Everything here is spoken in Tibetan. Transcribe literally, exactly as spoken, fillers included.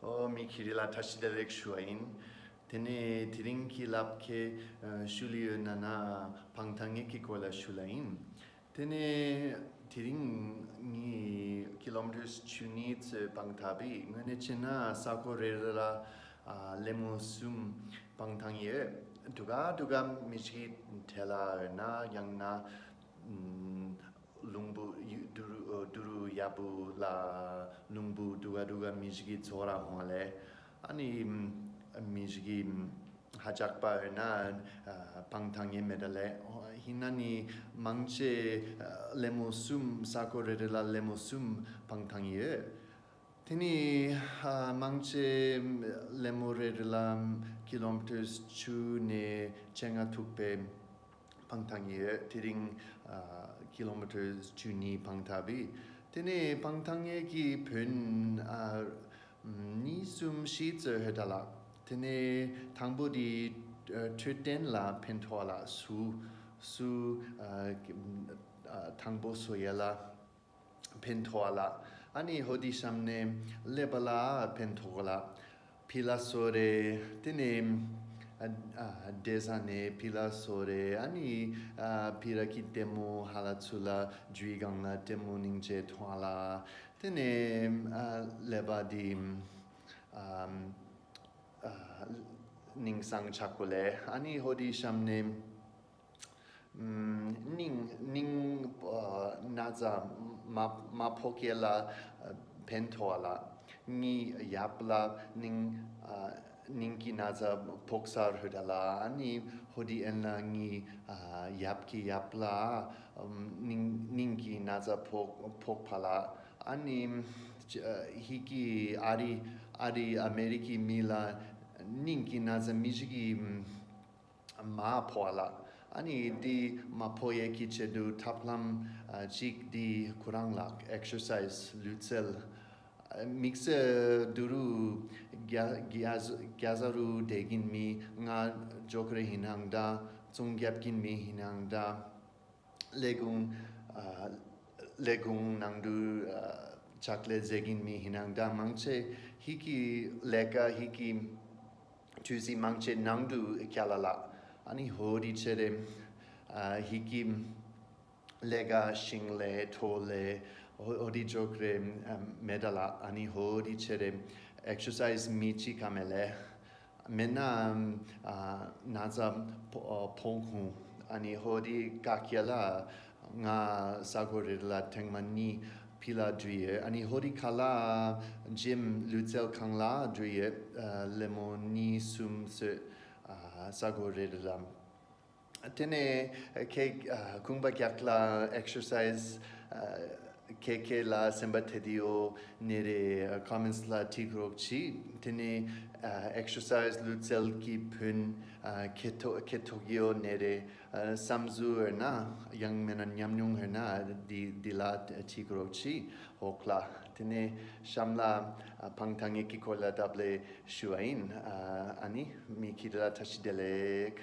ཨོ། མི་ཁྱེད་རེ་ལ་བཀྲ་ཤིས་བདེ་ལེགས་ཞུ་བ་ཡིན། དེ་ནས་དེ་རིང་གི་ལབ་ཁའི་ཨ་ཞུ་ལི་ཡོད་ན་ན་སྤང་ཐང་ངེད་ཀྱི་སྐོར་ལ་ཞུ་ལ་ཡིན། དེ་ནས་དེ་རིང་ངས་ཀི་ལོ་མི་ཊར་བཅུ་གཉིས་ཙམ་སྤང་ཐབས་ཡིན། དངོས་གནས་བྱས་ན་ས་ཁོ་རེ་རེ་ལ་ཨ་ལེབ་མོ་གསུམ་སྤང་ཐང་ཡོད། འདུག་ག་འདུག་ག་མི་ཞིག་གི་གྲལ་ལ་ཡོད་ན་ཡང་ན་ཨམ། ལུང་བུ་ཡུ་དུ་རུ་དུ་རུ་ཡ་བུ་ལ་ལུང་བུ་དུ་ག་དུ་ག་མི་ཞིག་གི་ཚོ་ར་ཧོང་ལེ། ཨ་ནི་མི་ཞིག་གི་ཧ་ཅག་པ་ཡོད་ན་སྤང་ཐང་ཡེ་མེད་ད་ལེ། ཧི་ན་ནི་མང་ཆེ་ལེབ་མོ་གསུམ་ས་ཁོ་རེ་རེ་ལ་ལེབ་མོ་གསུམ་སྤང་ཐང་ཡོད། དེ་ནི་མང་ཆེ་ལེབ་མོ་རེ་རེ་ལ་ཀི་ལོ་མི་ཊར་བཅུ་ནས་བཅོ་ལྔ་ཐུག་པའི་སྤང་ཐང་ཡོད། དེ་རིང་ཨ་ཀི་ལོ་མི་ཊར་བཅུ་གཉིས་སྤང་ཐབས་ཡིན། དེ་ནས་སྤང་ཐང་ངེད་ཀྱི་བོན་ཨ་གཉིས་གསུམ་བཞི་ཙམ་ཧེ་ད་ལགས། དེ་ནས་དང་པོ་དེ་ཨ་འཕྲོད་བསྟེན་ལ་ཕན་ཐོགས་ལ་སུ་སུ་ཨ་ཨ་དང་པོ་སུ་ཡ་ལ་ཕན་ཐོགས་ལ། ཨ་ནི་ཧོ་དི་ཤམ་ནས་ཀླད་པ་ལ་ཕན་ཐོགས་ལ། ཕི་ལ་སོ་རེ། དེ་ནས་ཨ་ཨ་བསྡད་ས་ནས་ཕི་ལ་སོ་རེ། ཨ་ནི་ཨ་ཕི་ར་ཀི་ལྟད་མོ་ཧ་ལ་ཚུ་ལ་ཇུའི་སྒང་ལ་ལྟད་མོ་སྙིང་རྗེ་མཐོང་ལ། དེ་ནས་ཨ་ཀླད་པ་འདི་ཨ་ཨ་སྙིང་སང་ཆག་གོ་ལེ། ཨ་ནི་ཧོ་དི་ཤམ་ནས་ཨམ་སྙིང་སྙིང་ཨ་ན་ཚ་མ་མ་ཕོག་ཡས་ལ་ཨ་ཕན་ཐོགས་ལ། གཉིས་ཡབ་ལ་སྙིང་ཨ་སྙིང་གི་ན་ཚ་ཕོག་ས་རུ་ད་ལ། ཨ་ནི་ཧོ་དི་ཨེན་ལ་གཉིས་ཨ་ཡབ་ཀྱི་ཡབ་ལ་ཨམ་སྙིང་སྙིང་གི་ན་ཚ་ཕོག་ཕོག་ཕ་ལ། ཨ་ནི་ཨ་ཧི་ཀི་ཨ་རི་ཨ་རི་ཨ་མེ་རི་ཀའི་མི་ལ་སྙིང་གི་ན་ཚ་མི་ཞིག་གི་མ་ཕོག་ལ། ཨ་ནི་འདི་མ་ཕོག་ཡས་ཀྱི་ཆེད་དུ་ཐབས་ལམ་ཨ་གཅིག་འདི་ཁོ་རང་ལ་ཨེག་སར་སའིཛ་ལུས་རྩལ། ཨ་དམིགས་བསལ་དུ་རུ་རྒྱ་རྒྱ་རྒྱ་ས་རུ་བསྡད་ཀྱིན་མི་ང་ཇོག་རེ་ཧི་ནང་ད་ཙོང་རྒྱབ་ཀྱིན་མི་ཧི་ནང་ད། ལས་ཁུངས་ཨ་ལས་ཁུངས་ནང་དུ་ཨ་ཕྱག་ལས་མཛད་ཀྱིན་མི་ཧི་ནང་ད་མང་ཆེ་ཧི་ཀི་ལས་ཀ་ཧི་ཀི་དུས་སི་མང་ཆེ་ནང་དུ་ཁྱ་ལ་ལ། ཨ་ནི་ཧོ་རི་ཆེ་རེ་ཨ་ཧི་ཀི་ལས་ཀ་ཤིང་ལས་ཐོ་ལས་ཧོ་ཧོ་རི་ཇོག་རེ་ཨ་མེད་ད་ལ། ཨ་ནི་ཧོ་རི་ཆེ་རེ་ཨེག་སར་སའིཛ་མི་ཅི་ཀ་མེ་ལས། མེད་ན་ཨ་ན་ཚ་ཕོ་ཕོང་ཁུང་། ཨ་ནི་ཧོ་རི་ཀ་ཁྱ་ལ་ང་ས་གོ་རེ་ལ་ཐེངས་མ་གཉིས་ཕི་ལ་འགྲུལ་ཡོད། ཨ་ནི་ཧོ་རི་ཁ་ལ་ཇིམ་ལུས་རྩལ་ཁང་ལ་འགྲུལ་ཡོད། ཨ་ལེབ་མོ་གཉིས་གསུམ་ཙམ་ཨ་ས་གོ་རེ་ལ། དེ་ནས་ཁྱེད་ཨ་ཁུང་པ་རྒྱག་ལ་ཨེག་སར་སའིཛ་ཨ་ཁྱེད་ཁྱེད་ལ་སེམས་པ་ཐེ་དེ་ཡོད་ན་རེ་ཀོ་མེན་ཊི་ལ་ཊིག་རོགས་གྱིས། དེ་ནས་ཨ་ཨེག་སར་སའིཛ་ལུས་རྩལ་གྱི་བོན་ཨ་ཁྱེད་ཐོ་ཁྱེད་ཐོག་ཡོད་ན་རེ་ཨ་བསམ་ཚུལ་ཡོད་ན་ཡང་མེད་ན་ཉམས་མྱོང་ཡོད་ན་འདི་འདི་ལ་ཊིག་རོགས་གྱིས་འོག་ལ། དེ་ནས་གཤམ་ལ་ཨ་སྤང་ཐང་ངེད་ཀྱི་སྐོར་ལ་ལབ་ལེ་ཞུ་བ་ཡིན། ཨ་ཨ་ནི་མི་ཁྱེད་ལ་བཀྲ་ཤིས་བདེ་ལེགས།